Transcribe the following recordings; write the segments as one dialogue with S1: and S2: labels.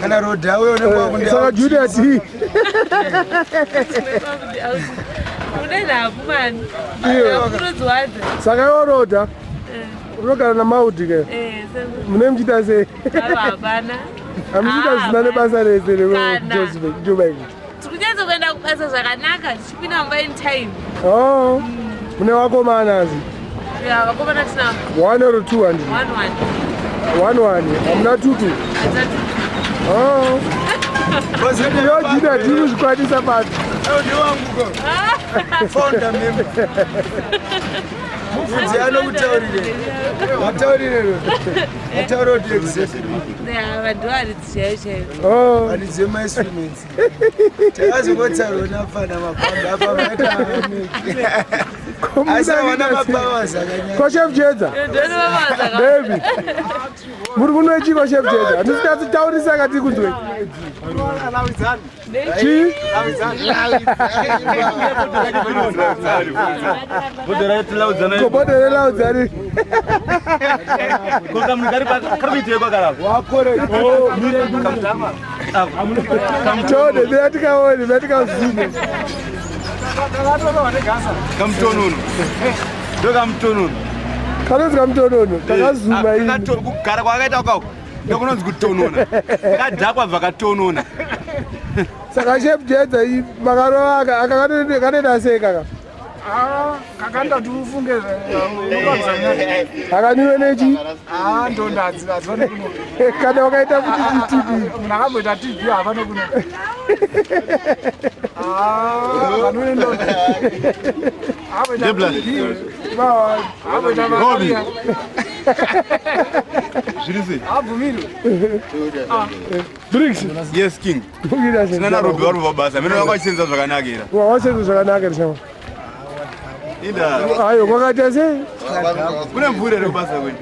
S1: Kana rodha uyo
S2: Eh, Saka Junior T.
S3: Une nhapu mani.
S2: Iyo.
S3: Nhapu unodziwadza.
S2: Saka iwe rodha unogara namaudi ke.
S3: Eh,
S2: Mune muchiita sei?
S3: Ava hapana.
S2: Hamuchiita
S3: Ah,
S2: zvisina nebasa rese
S3: Kana.
S2: reJoburg.
S3: Tiri kunyatso kuenda kubasa zvakanaka tichipinda mumba in time.
S2: Oh. Mune vakomana asi.
S3: Ya, vakomana tinavo.
S2: 1 or 200.
S3: 1 1.
S2: 1 1. Hamuna 2 2.
S3: Atatu.
S2: Oh. Yo Junior T kuzvikwanisa papi.
S1: Ndewanguko. Founder member. Mubvunze anokutaurire. Wataurire Rodha. Wataura kuti exactly.
S3: Ya, vanhu varidzi chaivo chaivo.
S2: Oh.
S1: Varidzi vemainstruments. Takazongotaura nafana mabhanda apa vaita asi havana mapowers akanyanya.
S2: Ko Chef Jedza.
S3: Ndoni
S2: Baby. Muri kunwe chiko Chef Jedza. Handisi taurisa kati kunzwe. Chi? Kobodo relaudzani. Tone, mira tikaone, mira tikazume.
S4: Kamutonono. Ndokamutonono.
S2: Kanonzi kamutonono, takazuma ini.
S4: Kugara kwakaita ukako ndokunonzi kutonona. Kadhakwa bva katonona.
S2: Saka Chef Jedza makarova aka kanoita sei kaka?
S5: Kakanda tiufunge.
S2: Akaniwe nechi?
S5: Ndonda hadzivane kuno.
S2: Kana wakaita futi TB.
S5: Munhu akamboita TB havane kuno. Vanone ndonda akamboita TB, akamboita malaria.
S4: Zviri sei?
S5: Abvumirwe.
S2: Briggs.
S4: Yes, king.
S2: Kuita sei?
S4: Sina naRobi vari pabasa. Mene vanga vachisenza zvakanakira.
S2: Wawasenza zvakanaka here?
S4: Inda.
S2: Ayo, kwakaita sei?
S4: Kune mvura here kubasa kwenyu?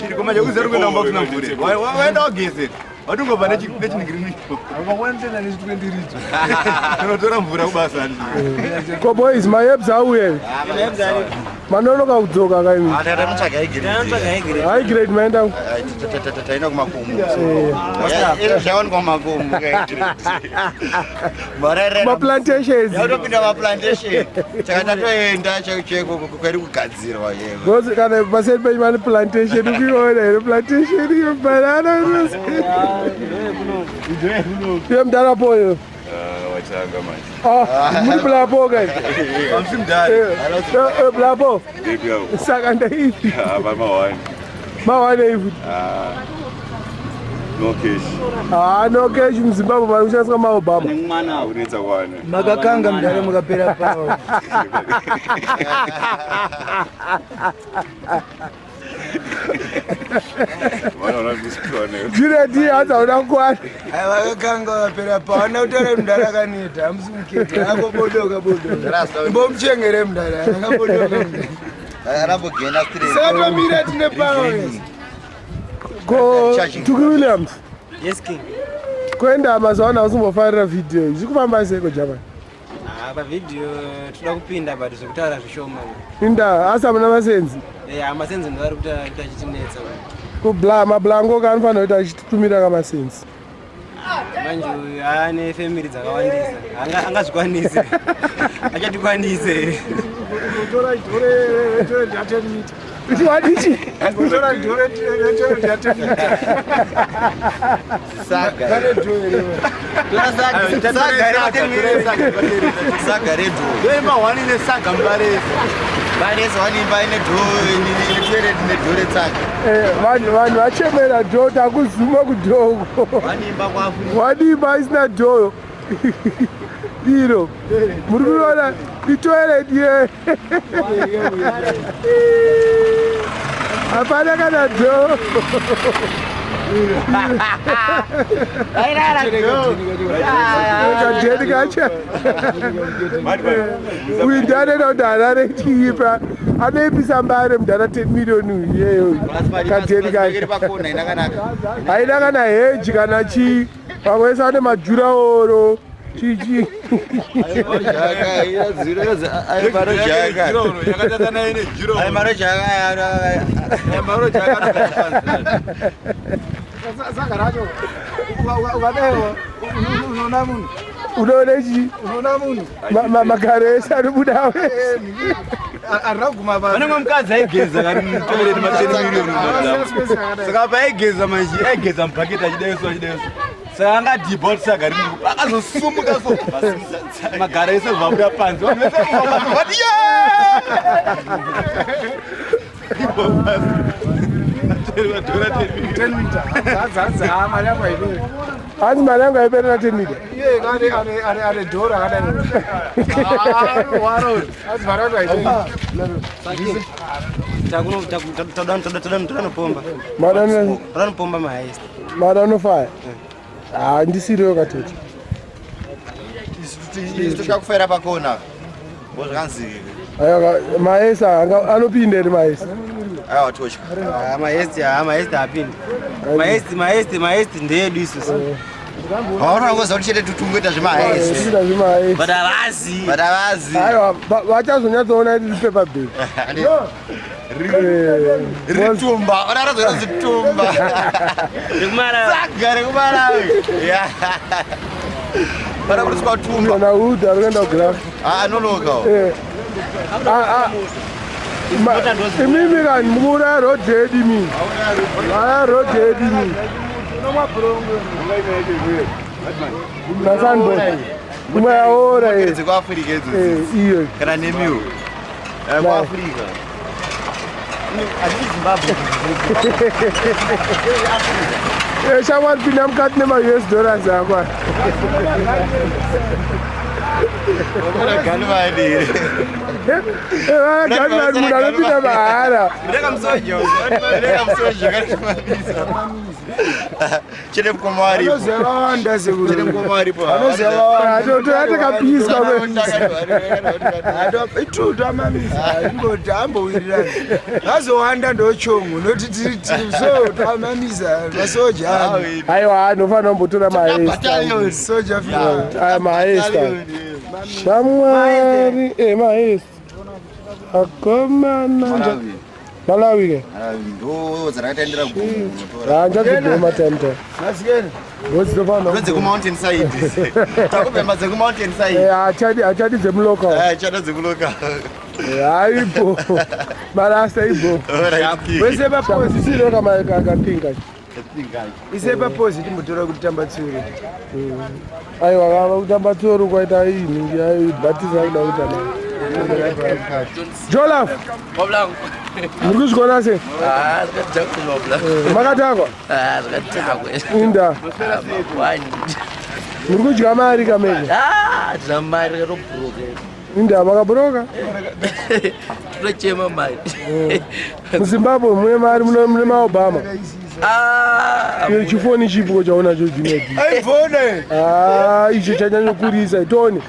S4: Iriko manje kuziva uri kuenda kumba kusina mvura. Waenda wageze. Watongobva nechiningirinicho. Unotora mvura kubasa.
S2: Ko boys, maherbs auya here? Manonoka kudzoka kaimi.
S6: Tatamutsvaga high.
S2: High grade maenda.
S6: Taenda kumakomo. Zvawanikwa mumakomo.
S2: Maplantations.
S6: Yautopinda maplantation. Saka tatoenda cheko kweri kugadzirwa cheko.
S2: Because kana paseri penyu pane plantation, ukuiona here plantation iyo banana? Iye mudhara poyo.
S4: Wachanga manje.
S2: Ah, muri blapo guys.
S4: Hamusi mudhara.
S2: Blapo.
S4: Ndepi yavo?
S2: Saka ndeipi?
S4: Apa mawani.
S2: Mawane ipi?
S4: No cash.
S2: Ah, no cash muZimbabwe vari kushandiswa maObama.
S4: Unetsa kuwana.
S1: Makakanga mudare mukapera pawo.
S4: Vanoona kusikuwana.
S2: Junior D hanzi hauna kukwana.
S1: Ai, vakakanga vakapera pawo. Ana kutaura kuti mudare akaneta, hamusi mukete akobodoka bodoka. Imbomuchengere mudare akabodoka mudare.
S6: Arambogena straight.
S1: Saka tomira tine pawo.
S2: Ko Tuki Williams.
S7: Yes, king.
S2: Kuenda mazuva ano hausimbofarira vhidhiyo zviri kufamba seiko Germany?
S7: Ah, pavhidhiyo toda kupinda, but zvekutaura zvishoma.
S2: Inda asi hamuna masenzi?
S7: Eh, masenzi ndo ari kuita achitinetsa.
S2: Kubla mablango kaanofanira kuti achitumira kamasenzi.
S7: Manje uyu ane family dzakawandisa. Angazvikwanise. Achatikwanise.
S5: Tora dhore toilet ya 10 meter.
S2: Kuti wadichi?
S5: Tora dhore toilet ya 10 meter.
S6: Saga.
S1: Pane dhoo here?
S6: Saga. Saga redo.
S4: Ndoimba hwani nesaga mubaresa.
S6: Baresa wanimba ine dhoo ine toilet nedhoo retsaga.
S2: Eh, vanhu vachemera dhoo, takuzuma kudhoo.
S6: Wanimba kwafu.
S2: Wadimba isina dhoo iro muri kuiona itoilet ye hapana kana dhoo. Kadheni kacho uyu ndianoita kuti Harare chiipa anoipisa mbare mudhara 10 million uyu iyeyo kadheni kacho.
S6: Pakona inakanaka.
S2: Haina kana heji kana chii, vamwe vese vane majuraoro chichi.
S6: Marojaka.
S4: Yakatatana ine jiro.
S6: Ai marojaka.
S4: Maroja.
S5: Saka racho ukadaiwo unoona munhu.
S2: Unoona chii?
S5: Unoona munhu.
S2: Magaro ese anobuda
S5: arina kuguma pa.
S4: Pane mukadzi aigeza kari mutoilet ma 10 million. Saka paaigeza manje aigeza mubhaketi achidaiso achidaiso. Saka angadhibha kuti saka riri akazosumuka so magara ese vabuda panze. Vanhu vese vati yeah!
S2: Hanzi mari yangu haiperi na 10 meter.
S7: Todanopomba mahaist.
S2: Mari anofaya. Handisiriyo katoti.
S6: Tosvika kufaira pakona. Zvakanzi
S2: Aiwa, maesa anopinda here maesa?
S6: Aiwa tosvika.
S7: Mahaist, mahaist haapindi. Mahaist, mahaist, mahaist ndeyedu isusu.
S6: Vaona ngoza kuti chete tutungoita zvemahaist.
S2: Tukuita zvemahaist.
S7: But havazi.
S6: But havazi.
S2: Aiwa, vachazonyatsoona kuti paper bag.
S6: Ritumba, ona razo ritumba.
S7: Rekumarawi.
S6: Saga rekumarawi. Yeah. Pana kuriswa tumba.
S2: Kana udhu ari kuenda kugraft.
S6: Ah, anonoka.
S2: Eh. Ah, ah. Imimi kani mukuuraya road yedu imimi. Uraya road yedu imimi. Nasanbo. Imwe yaora
S6: iyi. DzekuAfrica idzo.
S2: Eh, iyo.
S6: Kana nemiwo. KuAfrica.
S7: Hatisi Zimbabwe.
S2: Shamwari pinda mukati nema-US dollars akwa. Ganimani munhu anopinda mahara.
S6: Chete mukoma waripo.
S1: Anoziva vawanda sekuru.
S6: Chete mukoma waripo.
S1: Anoziva vawanda.
S2: Toatakapiswa.
S1: Itu tamamisa ingoti ambowirirana. Vazowanda ndochongo noti tiri tiri so tamamisa masoja.
S2: Aiwa, anofanira kumbotora maesta.
S1: Soja
S2: Aya maesta. Shamwari, eh maesta. Akomana. Malawi ke.
S6: Ndo dzakataendera kugomo.
S2: Hanjadzigoma time time.
S1: Masikeni.
S2: Ndodzinofanira.
S6: Ndo dzekumountain side. Takubhemba dzekumountain side.
S2: Eh, achadi achadi dzemulocal.
S6: Eh, achadi dzemulocal.
S2: Haibo. Marasta ibo.
S1: Wese papozi.
S2: Sisiro kama kapinga.
S1: Ise papozi timbotora kutamba tsuri.
S2: Aiwa kava kutamba tsuri kwaita ini yaibhatisa kuda kuita. Jolaf. Muri kuzvikona sei? Makatakwa?
S8: Zvakatakwa.
S2: Inda. Muri kudya mari kamene?
S8: Tina mari katobhuroka.
S2: Inda makabhuroka?
S8: Tinochema mari.
S2: MuZimbabwe mune mari mune maObama. Iyo chifoni chipo chaunacho Junior D.
S1: iPhone.
S2: Ah, icho chanyanyokurisa itone.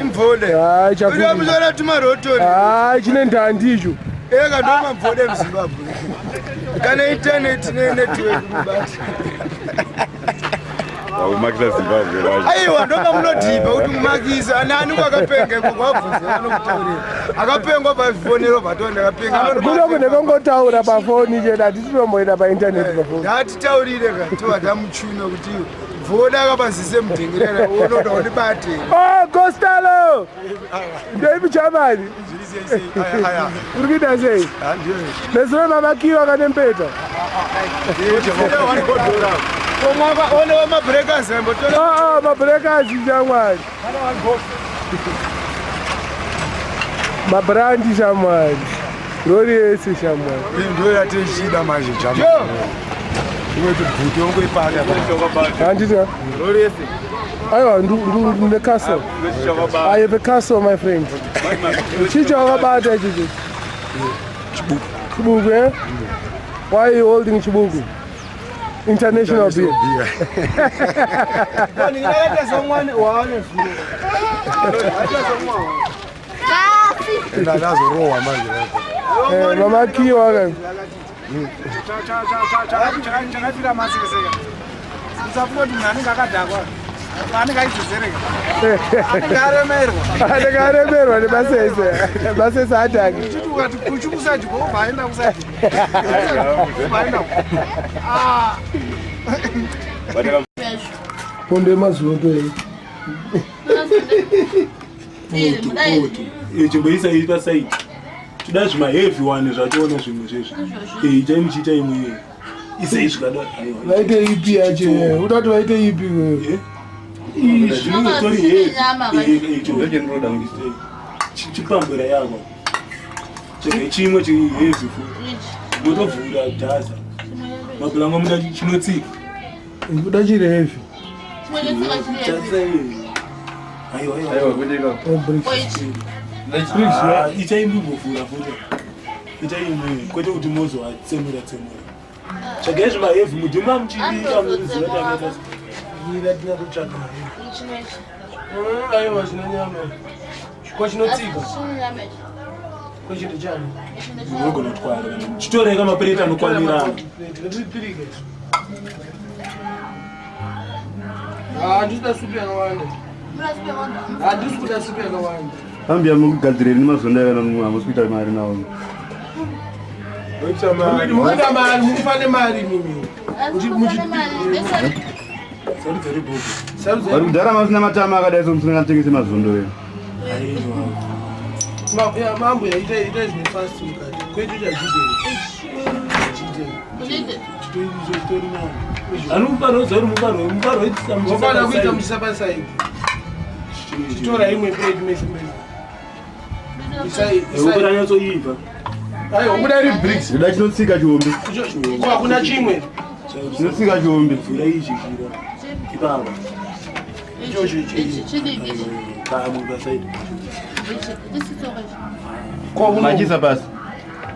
S1: Imvole.
S2: Ah, chakurisa.
S1: Unomutora tumarotori.
S2: Ah, chine ndandi icho.
S1: Eka ndo mamvode muZimbabwe. Kana internet ne network mubati.
S4: Wakumakisa Zimbabwe vacho.
S1: Aiwa ndo pamunodhibha kuti mumakisa anani kwakapenga iko kwabvunza vanokutaurira. Akapengwa pafonero bhatoni akapenga.
S2: Kuno kune kongotaura pafoni chete hatisi paintaneti pafoni.
S1: Ngatitaurire ka tova tamuchuna kuti mvona akapazise mudhengerera unoda undibate.
S2: Oh, Costello! Ndeipi chamani? Uri kuita sei? Nezuro mamakiwa kane mpeta.
S1: One mabreakers ambotora.
S2: Ah, mabreakers shamwari. Mabrandi shamwari. Rori yese shamwari.
S1: Ndiyo yatichida manje chama. Imwe tibvute ungoipaka.
S2: Handiti?
S4: Rori yese.
S2: Aiwa, ndine castle. I have a castle, my friend. Chicho wakabata ichichi. Chibuku. Chibuku, eh? Why are you holding Chibuku? International beer.
S1: Ndazorohwa manje.
S2: Eh, mamakiwa ke.
S5: Chakafira masekeseka. Usafunga kuti munhu anenge akadhakwa. Anenge achizezereka. Anenge aremerwa.
S2: Anenge aremerwa nemasese. Masese atake.
S5: Uchiti ukati kuchu kusaidi obva aenda kusaidi. Obva aenda. Ah.
S2: Pondo yemazondo iyi.
S9: Chimboisa iyi pasaidi. Toda zvimaheavy one zvatoona zvimwe zvezvi. Itai muchiita imwe. Isei zvikadaro.
S2: Vaite ipi yacho? Uda kuti vaite ipi wewe?
S9: Zvinenge zvitori heavy. Chipambura yako. Chega chimwe chiri heavy futi. Motovhura dhaza. Mapuranga muda chinotsika.
S2: Kuda chiri heavy.
S9: Aiwa aiwa. Ichaimbovhura futi. Ichaimwe kwete kuti mozoatsemura tsemura. Tsvagai zvimahevhi mudhima muchibika muziva takaita.
S2: Mira tinototsvaga mahevhi. Aiwa zvine nyama. Ko chinotsika. Ko chinhu chani.
S9: Munogona kutwara. Chitorei kamapureti anokwanirana.
S2: Ngatipirike. Handisi kuda supu yakawanda. Handisi kuda supu yakawanda.
S4: Ambuya mukugadzirei nemazonda kana hamusi kuita mari nawo.
S2: Mukuda mari, mukufa nemari mimi.
S4: Vari kudhara masina matama akadai so musingatengese mazondo venyu.
S2: Mambo yaita ita zvine fast mukati. Kwetu chajideni. Chideni.
S9: Anomuparwa uri muparwa muparwa
S2: Mufana kuita muchisa pasaidi. Chitora imwe plate mese mese. Isai
S9: Huku ranyatsoibva.
S2: Aiwa kuda iri bricks.
S4: Kuda chinotsika chihombe.
S2: Ko hakuna chimwe.
S4: Chinotsika chihombe.
S9: Vhura ichi chira. Ipapa.
S2: Ichocho ichi.
S9: Kamwe pasaidi.
S2: Ko uno.
S4: Machisa pasi.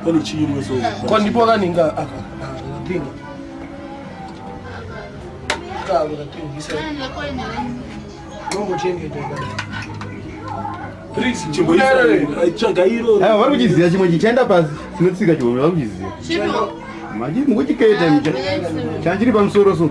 S9: Pane chimwe so.
S2: Ko ndipo kaninga aka. Katinga. Kako katinga isai. Nombochengeta kana.
S9: Bricks chimboisa. Tsvaga iro.
S4: Aiwa vari kuchiziva chimwe chichaenda pasi chinotsika chihombe vari kuchiziva. Machi mukuchiketa micha. Chanchiri pamusoro so.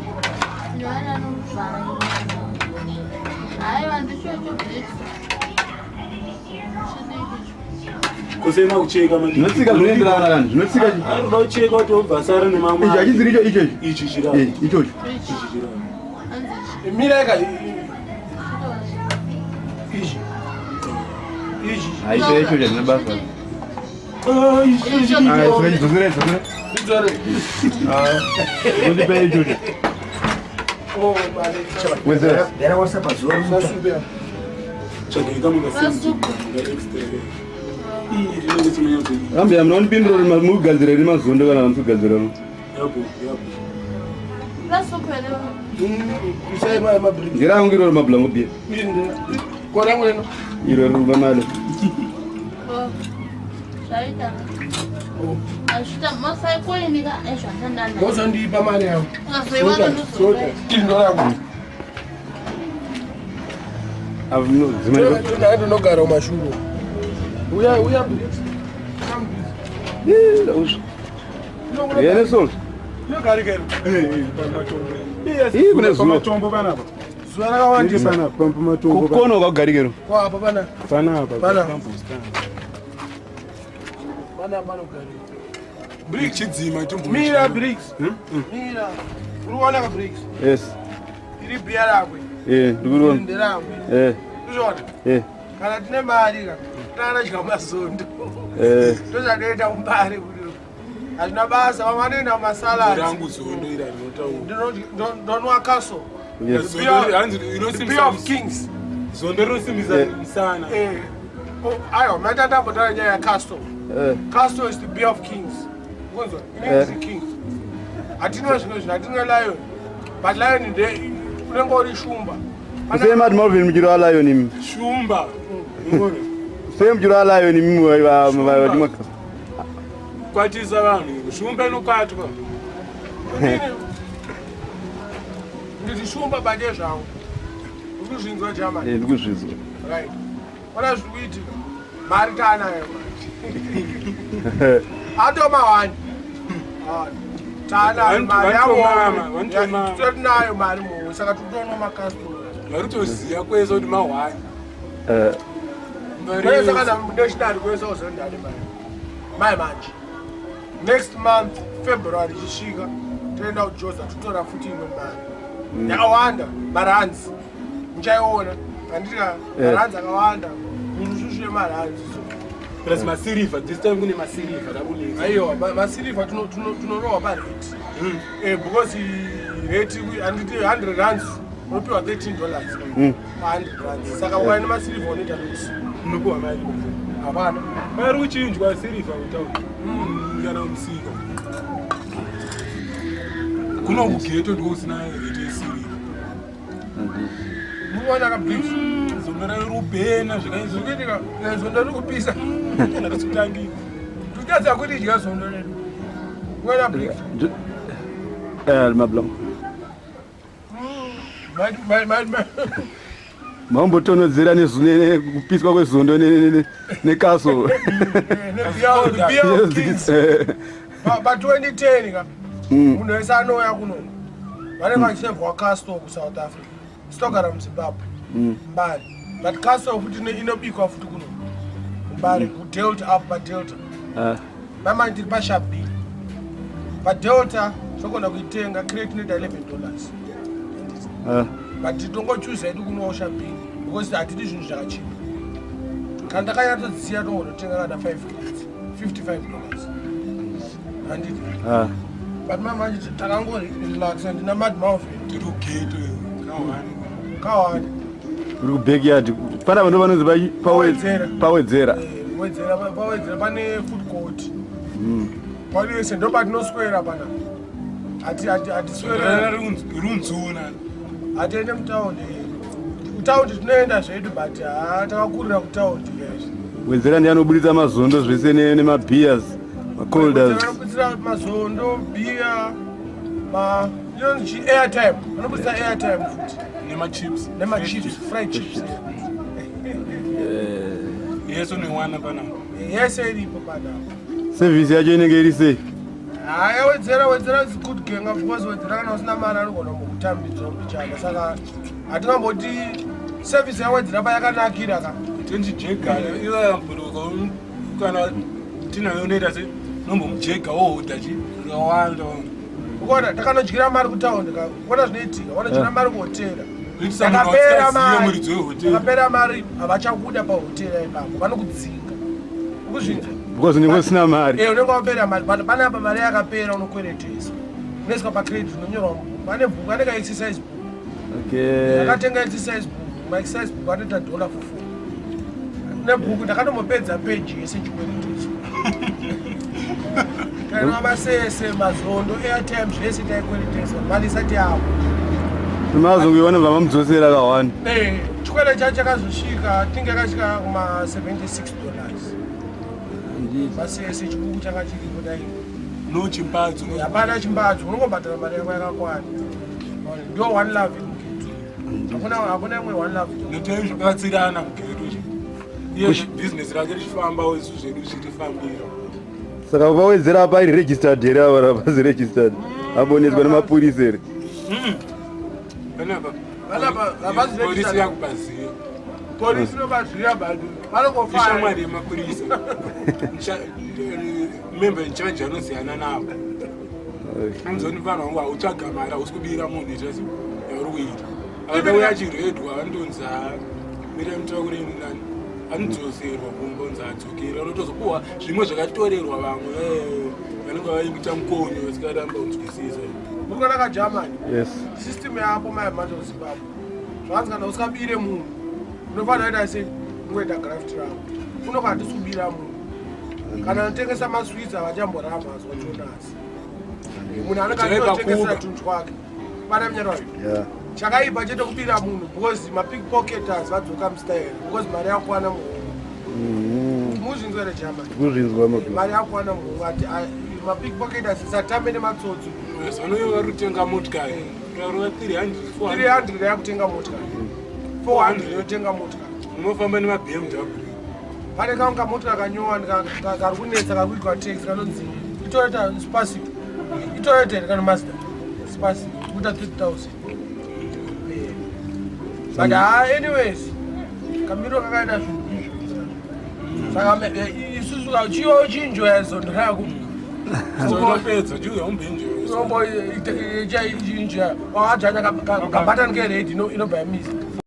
S9: Kusema kucheka manje.
S4: Zvinotsika zvinoenderana kana zvinotsika.
S9: Anoda kucheka kuti obva sara nemamwe.
S4: Ichi hachiziri icho icho.
S9: Ichi chira.
S4: Eh, ichocho.
S9: Ichi chira.
S2: Mira ka. Ichi. Ichi.
S4: Haisha icho chazvina basa.
S9: Ah, ichi ichi.
S4: Ah, saka chidzokera dzokera.
S2: Idzore.
S4: Ah. Undipe ichocho.
S2: Oh, mali.
S4: Wedzera.
S2: Sasupe.
S9: Tsvaga kamwe kasenzi. Extra. Iyi rinenge chinonyatsoibva.
S4: Ambuya muna kundipindura kuti mukugadzira here mazondo kana hamusi kugadzira.
S9: Yabo, yabo.
S2: Isai ma ma bricks.
S4: Ngerangu iroro mabhulango bia.
S2: Kora ngweno.
S4: Iro riri pamale.
S2: Wozondipa mari yangu. Tindo rangu. Ndinogara kumashure. Uya uya bricks. Come bricks.
S4: Yene so.
S2: Inogarika
S4: Ii kune zuva.
S5: Pamatombo panapa.
S2: Zuva rakawandisa.
S5: Panapa pamatombo.
S4: Kukona ukagarikero.
S2: Kwa apa pana.
S5: Panapa.
S2: Pana. Pana panogarika.
S9: Bricks chidzima chimbo.
S2: Mira bricks. Mira. Uri kuona ka bricks?
S4: Yes.
S2: Iri bhiya rakwe.
S4: Eh, ndikuona.
S2: Nderakwe.
S4: Eh,
S2: Uzviona?
S4: eh.
S2: Kana tine mari ka. Tana mazondo.
S4: Eh.
S2: Ndozvatoita kumbari kuti hazvina basa vamwe vanoenda kumasalad
S9: Rangu zondo ira rinotaura.
S2: ndonwa castle.
S4: Yes.
S2: The
S9: Hanzi
S2: beer
S9: inosimbisa
S2: of kings.
S9: Zondo rinosimbisa
S4: Eh.
S9: musana.
S2: Eh. Oh, aiwa maita tambotaura nyaya yacastle.
S4: Eh.
S2: Castle is the beer of kings. Kunzwa?
S4: Eh.
S2: Inenge kings. Hatinwa zvimwe zvinhu, hatinwa lion. But lion nde unenge uri shumba.
S4: Kusema mati Marvin muchiro wa lion imi.
S9: Shumba.
S4: Kusema muchiro wa lion imi va va
S9: Kwatisa vanhu. Shumba inokwatwa.
S2: Inini nditi shumba bate zvangu. Uri kuzvinzwa German.
S4: Eh, ndikuzvizwa.
S2: Right. Ona zviri kuitika. Mari taanayo. Atoma wani. Taanayo mari
S9: Vantomama, vantomama.
S2: Tinayo mari muhomwe saka tikutoona makastoma.
S9: Vari kutoziva kwese kuti mahwani.
S4: Eh.
S2: Kwese kana national kwese uzondani mari. Mai manje. Next month February ichisvika toenda kuJoza totora futi imwe mari. Yakawanda marands. Muchaiona. Handiti ka
S4: Eh.
S2: marands akawanda. Mishushu yemarands. So.
S9: Plus masirivha, this time kune masirivha rakunetsa.
S2: Aiwa masirivha tinorohwa parate. Eh, because rate handiti 100 rands unopiwa 13 dollars. Pa 100 rands. Saka ukaenda masirivha unoita loss.
S9: Unopiwa mari.
S2: Hapana.
S9: Pari kuchinjwa sirivha kutaura. Kana musika. Kuno kugeto ndiko kusina rate yesirivha.
S2: Munoona ka bricks.
S9: Zondo rarubhena zvikaizvo.
S2: Zvikuitika zondo riri kupisa.
S9: Kana kutangika.
S2: Tutadza kudya zondo redu. Kuona bricks.
S4: Eh, mablanc.
S2: Mai mai mai.
S4: Mambotonodzera kupiswa kwezondo nekaso.
S2: Ne beer of kings. Pa 2010 ka. Munhu wese anouya kuno. Vanenge vachisevhwa Castle kuSouth Africa. Sitogara muZimbabwe. Mbare. But Castle futi inobikwa futi kuno. Mbare kuDelta up paDelta.
S4: Ah.
S2: Mama ndiri paShabini. PaDelta togona kuitenga crate inoita 11 dollars.
S4: Ah.
S2: But tongochuza hedu kunowo Shabini because hatidi zvinhu zvakachipa. Kana takanyatsodziya tongonotenga kana 5 crates 55 dollars. Handiti.
S4: Ah.
S2: But mama takangorelaxa ndina Mad Malvin.
S9: Tiri kugeto kahwani.
S2: Kahwani.
S4: Uri kubackyard. Pana vanhu vanonzi
S2: Pawedzera.
S4: pawedzera.
S2: Eh, Wedzera pawedzera pane food court. Pane ese ndo patinoswera panapa. Hati hati hatiswera
S9: Runzuna.
S2: hatiende mutaundi. Kutaundi tinoenda zvedu but haa takakurira kutaundi guys.
S4: Wedzera ndiye anoburitsa mazondo zvese nemabeers, macolders.
S2: Vanobudisa mazondo, beer, ma inonzi chi airtime. Vanobudisa airtime futi.
S9: Nemachips.
S2: Nemachips, fried chips.
S9: Yeso newana panapa.
S2: Yese iripo panapa.
S4: Service yacho inenge iri sei?
S2: Haya wedzera wedzera is good gang of course wedzera kana usina mari anogona kukutambidza mbichana saka hatingamboti service yawedzera payakanakira ka
S9: Tenchijegana ivakamburuka kana tinayo unoita se nombomujega wohodha chi zvakawanda.
S2: Ukaona takanodyira mari kutaundi ka ukaona zvinoitika wanodyira mari kuhotera
S9: Kuitisa munhu
S2: Takapera
S9: ausingaziye
S2: mari
S9: muridzi wehotera.
S2: takapera mari havachakuda pahotera ipapo vanokudzinga ukuzvinzwa
S4: Because unenge usina mari.
S2: Eh, unenge wapera mari but panapa mari yakapera unokweretesa unoiswa pacredit unonyorwa mubhuku pane bhuku ane kaexercise book
S4: Okay.
S2: ndakatenga exercise book maexercise book anoita dollar for four nebhuku ndakatombopedza peji yese chikweretesa tainwa masese mazondo airtime zvese taikweretesa mari isati yavo
S4: Mazongoiona vamamudzosera kahwani.
S2: Eh, chikwere chacho chakazosvika tinge yakasvika kuma 76 dollars masese chikuku changa chiripo dai
S9: No chimbadzo.
S2: Hapana chimbadzo unongobhadhara mari yako yakakwana ndo one love mugeto hakuna hakuna imwe one love
S9: Nekuti zvibatsirana mugeto chi. Iye business rake richifamba isu zvedu zvichifambira.
S4: Saka pawedzera apa iri registered here ava rapazi registered. Abonetswa nemapurisa here.
S9: Panapa.
S2: Panapa, havazi
S9: Polisi
S2: registered.
S9: yakubaziya.
S2: polisi inobaziya but vanongofara
S9: Ishamwari yemapurisa. Member in charge anoziyana navo. Anzoni mfana wangu hautsvaga mari hausi kubira munhu ita se yauri kuita. Akatauya achiredwa anondonzi mira mutakure nani anodzoserwa kumba unzi adzokere anotozopuwa zvimwe zvakatorerwa vamwe vanenge vaita mukonyo vasikaramba kunzwisisa.
S2: Muri kuona kagermany
S4: Yes.
S2: system yapo mai manje kuzimbabwe zvakanzi kana usingabire munhu unofanira kuita sei kungoita graft rako kuno hatisi kubira munhu kana anotengesa maswits havachamboramba azwa chonasi munhu anenge
S9: Chakaipa
S2: achitotengesera
S9: kuba.
S2: tunhu twake pana munyarwayo
S4: Yeah.
S2: chakaipa chete kubira munhu because mapickpocketers vadzoka mustyle because mari yakwana muhomwe muzvinzwa here germany
S4: Kuzvinzwa mabla.
S2: mari yakwana muhomwe ati mapickpocketers isatambe nematsotsi
S9: Vanouya vari kutenga motikari. Rarova 300 400
S2: 300 yakutenga motikari 400 yotenga motikari
S9: Unofamba nema-BMW.
S2: Pane kamwe kamotikari kanyowani kari kunetsa kari kuitwa taxi kanonzi itoyota Spacio itoyota here kana Mazda Spacio kuita 3000. But ah, anyways, kamiro kakaita zvinhu izvo. Saka isusu chiyo chinjoya zondo rako.
S9: Zondopedza chiuya umbinjoya.
S2: Unombo chinjoya. Wakadzvanya kabatani kered inobva yamisa.